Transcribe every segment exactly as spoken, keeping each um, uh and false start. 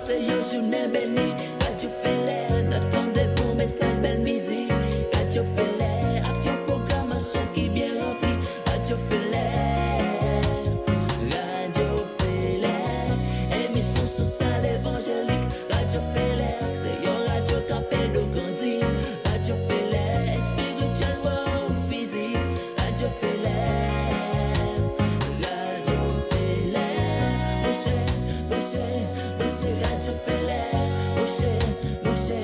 Se yon jounen beni, Radyo Felè, n ap tande bon mesaj, bèl mizik. Radyo Felè, ak yon pwogramasyon ki byen ranpli. Radyo Felè, Radyo Felè, emisyon sosyal evanjelik. Radyo Felè, se yon radyo k ap ede w grandi. Radyo Felè, espirityèlman ou fizik. Radyo Felè, Radyo Felè, branche, branche, branche Radyo Felè, branche, branche, branche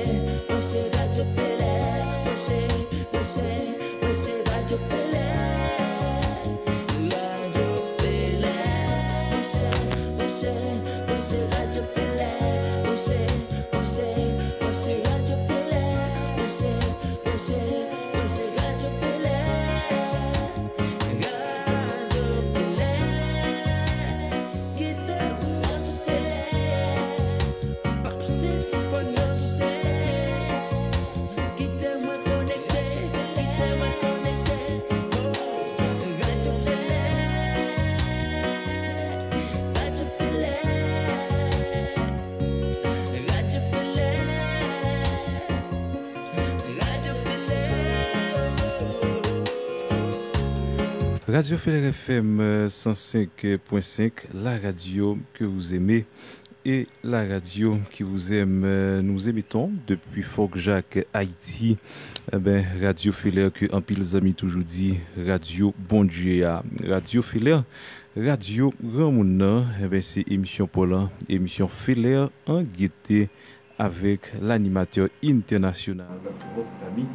Radyo Felè, branche, branche, branche Radyo Felè, Radyo Felè, branche, branche, branche Radyo Felè, branche, branche, branche Radyo Felè, branche, branche, branche Radyo Felè. Radyo Felè, kite m branche, p ap sispann branche. Kite mwen konekte, kite mwen konekte. Oh, Radyo Felè, Radyo Felè, Radyo Felè. Radyo Felè F M, euh, cent cinq point cinq, la radio que vous aimez et la radio qui vous aime. Euh, nous émettons depuis Fort Jacques, Haïti. Eben, Radyo Felè ke anpil zanmi toujou di, radyo Bondye a. Radyo Felè, radyo granmoun nan, eben, se emisyon pa w lan, emisyon Felè an gete avèk lanimatè entènasyonal, votre ami,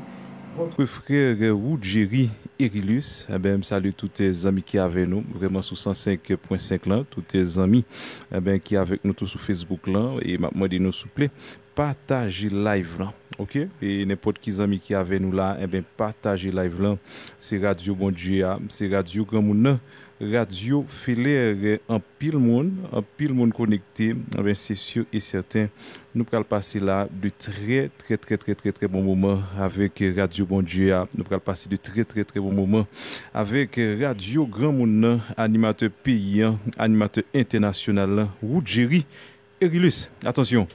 votre frère Woodjery Erilus. Eben, m salye tout, eh, zanmi ki avè nou, vrèman sou san senk pwen senk lan, tout, eh, zanmi, eben, ki avèk nou tou sou Facebook lan, e m ap mande nou souple, pataje live lan, oke? E nenpòt ki zanmi ki avè nou la, eben, pataje live lan. Se radyo Bondye a, se radyo granmoun nan, Radyo Felè, anpil moun, anpil moun konekte. Eben, se sur et certain, nou pral pase la de trè, trè, trè, trè, trè, trè bon moman avèk Radyo Bondye a. Nou pral pase de trè, trè, trè bon moman avèk radyo granmoun nan, animatè peyi an, animatè entènasyonal lan, Woodjery Erilus. Atansyon!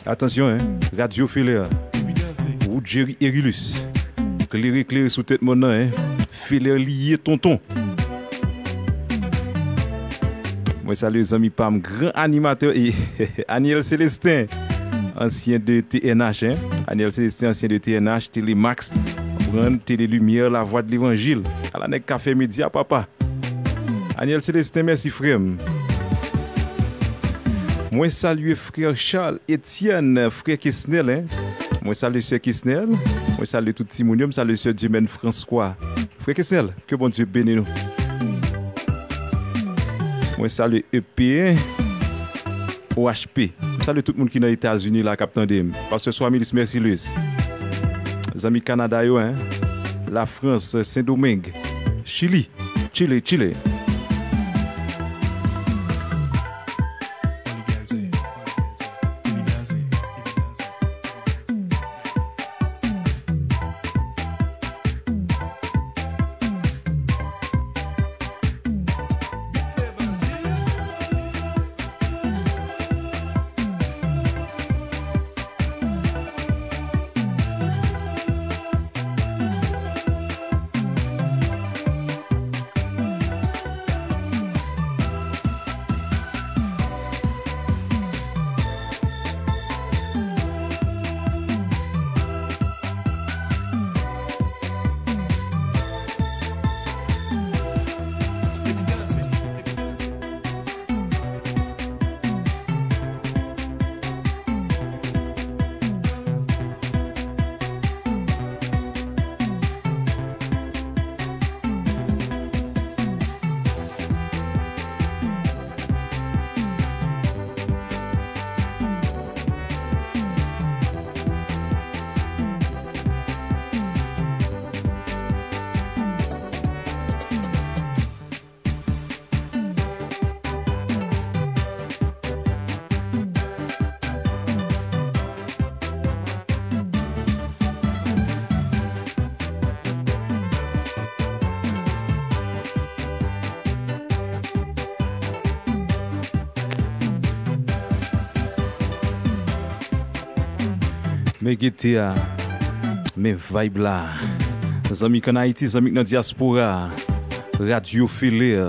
Atansyon, en. Radyo Felè. Woodjery Erilus. Klere, klere sou tèt mòn nan, en. Felè li ye, tonton. Mwen salye zanmi pa m, gran animatè, e, Aniel Célestin, ansyen de T N H, en. Aniel Célestin, ansyen de T N H, Telemax, konprann, Télé Lumière, La Voix de l'Évangile. Ala nèg k ap fè medya, papa. Aniel Célestin, mèsi, frè m. Mwen salye frè Charles Etienne, frè Kesnel, en. Mwen salye sè Kesnel. Mwen salye tout timoun yo. M salye sè Dieumen François. Frè Kesnel, ke Bondye beni nou. Mwen salye E P en O H P. M salye tout moun ki nan Etazini la k ap tande m. Pastè Swamilis, mèsi Luis. Zanmi Kanada yo, en. Lafrans, Sendomeng, Chili, Chile, Chile. Men gete a, men vibe la. Zanmi k ann Ayiti, zanmi k nan dyaspora. Radyo Felè,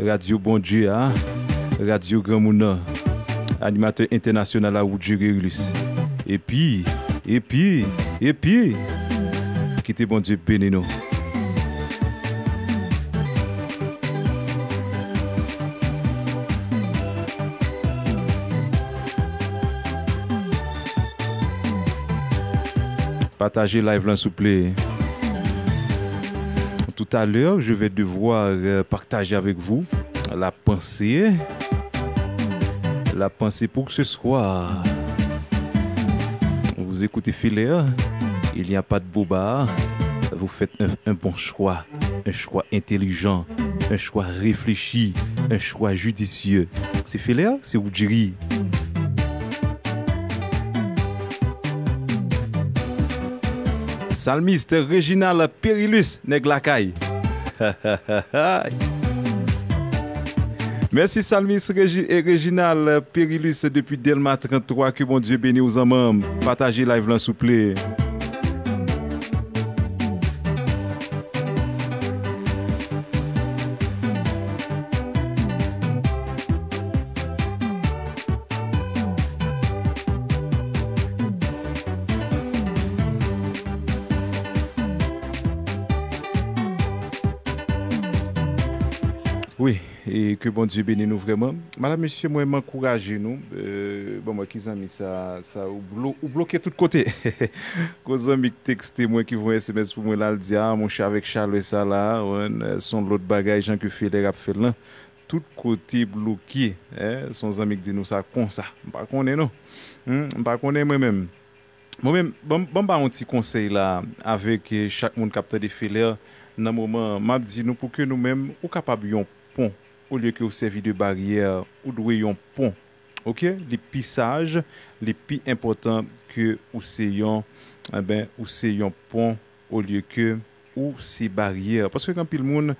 radyo Bondye a, radyo granmoun nan. Animatè entènasyonal la, Woodjy Guérilus. Epi, epi, epi, kite Bondye beni nou. Pataje live lan, souple. Tout à l'heure, je vais devoir, euh, partager avec vous la pensée, la pensée pour ce soir. Vous écoutez Felè, il n'y a pas de boba. Vous faites un, un bon choix, un choix intelligent, un choix réfléchi, un choix judicieux. Se Felè, se Woodjy. Salmis Reginald Périlus, nèg lakay. Mèsi Salmis Regi-, e Reginald Périlus depi Dèlma trant twa. Ke Bondye beni w, zanmanm. Pataje live lan, souple. Wi, e ke Bondye beni nou vrèman. Madam, mesye, mwen, m ankouraje nou. Euh, bon, mwen, ki zanmi sa, sa, ou blo-, ou bloke tout kote. Gwo zanmi k tekste mwen, ki voye S M S pou mwen la, l di, "Ah, monchè, avèk chalè sa la, wen, euh, se yon lòt bagay, jan ke Felè ap fè l lan. Tout kote bloke, hein." Se yon zanmi k di nou sa konsa. M pa konnen, non. Hmm, m pa konnen, mwen menm. Mwen menm, ban m, ban m ba yon ti konsèy la, avèk, eh, chak moun k ap tande Felè, nan moman, m ap di nou pou ke nou menm, ou kapab yon pon, olye ke ou sèvi de baryè, ou dwe yon pon. Oke? Li pi saj, li pi enpòtan ke ou se yon, enben, ou se yon pon, olye ke ou se baryè. Paske gen anpil moun,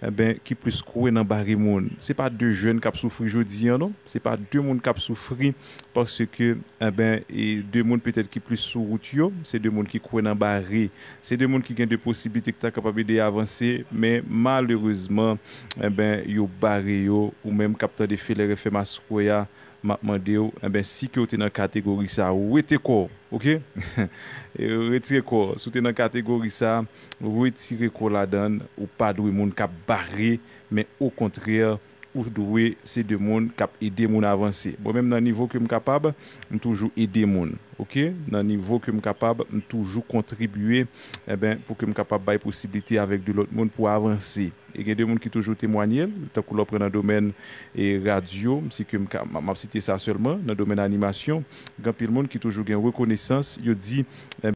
enben, ki plis kwè nan bare moun. Se pa de jèn k ap soufri jodi a, non. Se pa de moun k ap soufri paske, enben, e de moun petèt ki plis sou wout yo, se de moun ki kwè nan bare. Se de moun ki gen de posiblite ki ta kapab ede avanse, men malerezman, enben, yo bare yo. Ou menm k ap tande Felè F M aswè a, m ap mande w, enben, si ke w te nan kategori sa, wete kò w, oke? E retire kò w. Si w te nan kategori sa, retire kò w ladan l. Ou pa dwe moun k ap bare, men okontrè, ou dwe se de moun k ap ede moun avanse. Mwen menm, nan nivo ke m kapab, m toujou ede moun, oke? Nan nivo ke m kapab, m toujou kontribye, enben, pou ke m kapab bay posiblite avèk de lòt moun pou avanse. E gen de moun ki toujou temwanye l, tankou lè w pran nan domèn, e, radyo, m si ke m ka, m, m ap site sa sèlman, nan domèn animasyon, gen anpil moun ki toujou gen rekonesans, yo di,